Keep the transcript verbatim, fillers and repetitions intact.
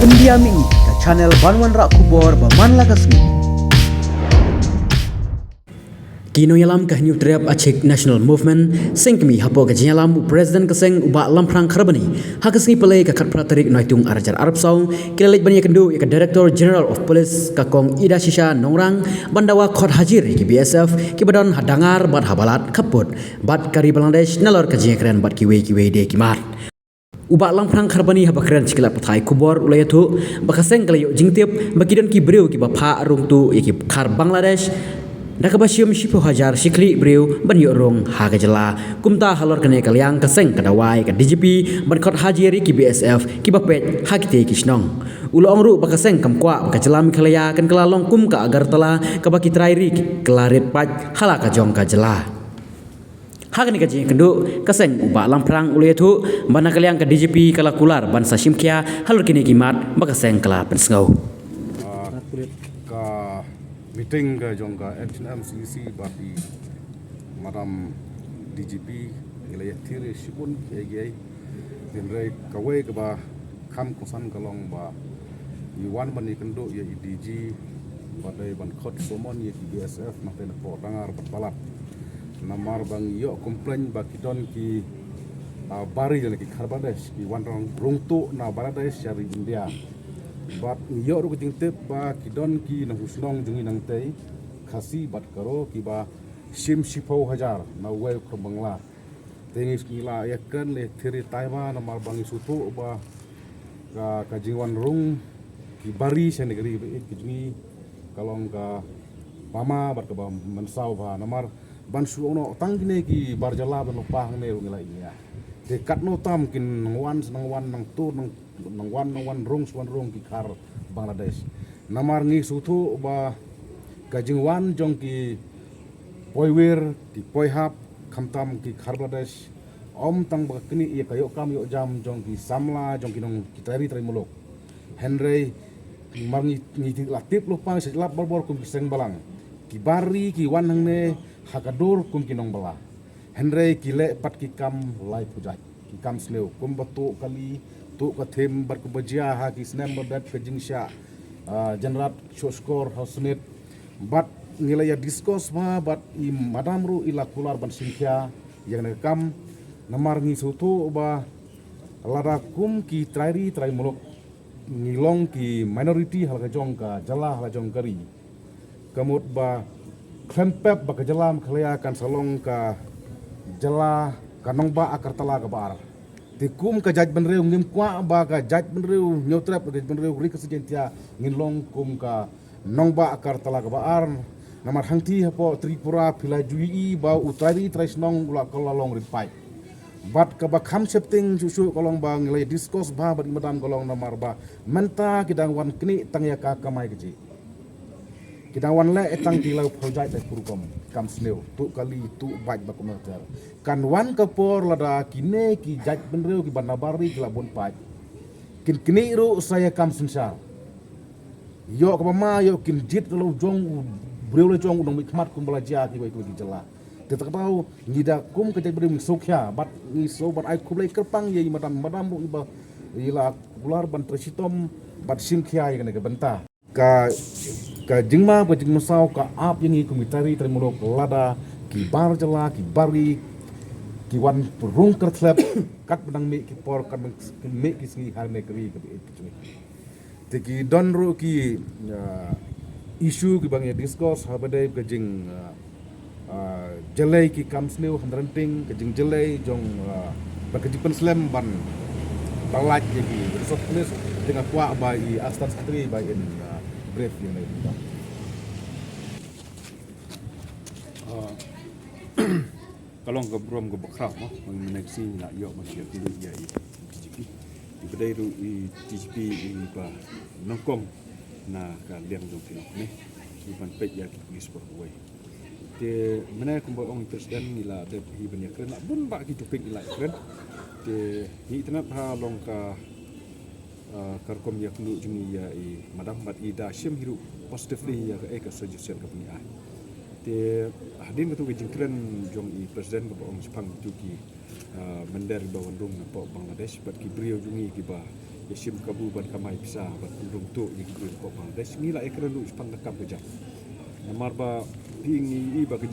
India Mini, ka channel ban wanrah khubor ba man la ka sngi. Ki nongïalam ka Hynñiewtrep Achik National Movement, seng kmie hapoh ka jingïalam u President ka seng u Bah Lamphrang Kharbani, ha ka sngi Palei ka khatphra tarik Naitung arhajar arphew saw, ki la leit ban ïakynduh ïa ka Director General of Police ka Kong Idashisha Nongrang, ban dawa khot hajir ïa ki B S F, kiba don ha Dangar bad ha Balat khappud bad ka ri Bangladesh, nalor ka jingïakren bad kiwei kiwei de ki mat. U Bah Lamphrang Kharbani haba kren sha ki lad pathai khubor u la ïathuh ba ka seng ka la ïoh jingtip ba ki don ki briew kiba phah rung tuh ïa ki khar Bangladesh, da kaba shim shiphew hajar shi khlieh briew ban ïoh rung ha ka jylla. Kumta halor kane ka liang ka seng ka dawa ïa ka D G P ban khot hajir ïa ki B S F kiba peit ha kitei ki shnong. U la ong ruh ba ka seng kam kwah ba ka jylla Meghalaya kan kylla long kum ka Agartala kaba ki trai ri ki la rit paid ha la ka jong ka jylla. Ha kane ka jingïakynduh ka seng u Bah Lamphrang u la ïathuh ba na ka liang ka D G P ka la kular ban sa shim khia halor kine ki mat ba ka seng ka la pynsngew. Ah, ka meeting ka jong ka H N M C E C bad i Madam D G P ngi la ïathir ïa shibun kiei kiei. Hynrei kawei kaba kham kongsan ka long ba ngi wan ban ïakynduh ïa i D G ba dei ban khot summon ïa ki B S F nangtei napoh Dangar bad Balat. Namar ba ngi ïoh complain ba ki don ki, ah, bari lane ki khar Bangladesh ki wan rung tuh na Bangladesh sha ri India. Bad ngi ïoh ruh ka jingtip ba ki don ki nongshong shnong jong ngi nangtei, Khasi bad Garo, kiba shim shiphew hajar na uwei u khar Bangla. Te ngi, ngi la ïakren leh thiri tai ba namar ba ngi sngewthuh ba ka, ka jingwan rung ki bari sha kane ka ri ba ïeit ka jong ngi ka long ka bama bad kaba mynsaw ba namar ban shu ong noh tang kine ki bar jylla ban lypa hangne ruh ngi la ïa. Te katno tam kin nang wan, nang wan, nang tuh, nang nang wan, nang wan rung, shu wan rung ki khar Bangladesh. Namar ngi sngewthuh ba ka jingwan jong ki poiwir, ki poihap, khamtam ki khar Bangladesh, ym tang ba ka knieh ïa ka ïoh kam ïoh jam jong ki samla, jong ki nong ki trai ri trai muluk. Hynrei mar ngi, ngi la tip lypa sha lap barabor kum ki seng balang, ki bari ki wan hangne ha ka dur kum ki nongbylla. Hynrei ki leh pat ki kam laiphew jait, ki kam sniew, kumba tuh kali, tuh ka thim, bad kumba jia ha ki snem ba dep ka jingshah, ah, Janrat Shuh Shkor ha u Senate. Bad ngi la ïa discuss ba, bad i madam ruh i la kular ban shim khia ïa kane ka kam. Namar ngi sngewthuh ba lada kum ki trai ri trai muluk ngi long ki minority ha la ka jong ka jylla, ha la jong ka ri. Ka mut ba khlem pep ba ka jylla Meghalaya kan sa long ka jylla, ka nongbah Agartala kaba ar. Te kum ka jaitbynriew ngim kwah ba ka jaitbynriew Hynñiewtrep, ka jaitbynriew Ri Khasi Jaiñtia ngin long kum ka nongbah Agartala kaba ar. Namar hangtei hapoh Tripura phi la ju ïohi ba u trai ri trai shnong u la kylla long rit paid. Bad kaba kham sheptieng shuh shuh ka long ba ngi la discuss ba bad i madam ka long namar ba mynta ki dang wan knieh tang ïa ka kamai kajih. Ki dang wan leh tang ki laiphew jait laiphew rukom kam sniew, tuh kali, tuh bait bad kumno ter. Kan wan ka por lada kine ki jaitbynriew kiba nabar ri ki la bun paid, kin knieh ruh sa ïa kam synshar. Ïoh kaba ma ïoh kin jied la u jong u briew la jong u nongmihkhmat kumba la jia kiwei kiwei ki jylla. Te kata ka daw ngi da kum ka jaitbynriew ngi sngewkhia bad ngi sngew ban ai khublei kyrpang ïa i madam, madam ruh iba i la kular ban trei shitom bad shim khia ïa kane ka bynta. Ka, ka jingma, ka jingmynsaw ka ap ïa ngi kum ki trai ri trai muluk lada ki bar jylla, ki bar ri ki wan rung kyrthlep katba dang mih ki por, katba dang mih ki sngi ha kane ka ri kaba ïeit ka jong ngi. Te ki don ruh ki, ah, issue kiba ngi discuss haba dei ka jing, ah, ah, jyllei ki kam sniew, handrenting, ka jingjyllei jong, ah, bad ka jingpynslem ban pyllait ïa ki resource police. Te nga kwah ba i Assistant Secretary ba in, ah, brief ïa ngi. Ah, ka long ka burom kaba khraw mo, ba mynne ka sngi ngi la ïoh ban ïakynduh ïa i D G P. Iba dei ruh i D G P iba nyngkong na ka liang jong ki nongkynnoh, iban peit ïa ki police baroh kawei. Te mynne kumba ong i President ngi la dep hi ban ïakren la bun bah ki topic ngi la ïakren. Te ngi itynnad ha long ka, ah, ka rukom ïakynduh jong ngi ïa i madam bad i da shim hi ruh positively ïa kaei ka suggestion kaba ngi ai. Te hadien katu ka jingkren jong i President kaba ong shaphang kitu ki, ah, mynder kiba wan rung napoh Bangladesh bad ki briew jong ngi kiba ïa shim kabu ban kamai pisa ban pynrung tuh ïa ki briew Bangladesh. Ngi la ïakren ruh shaphang ka kam ka jam. Namar ba phi ngi i ba ka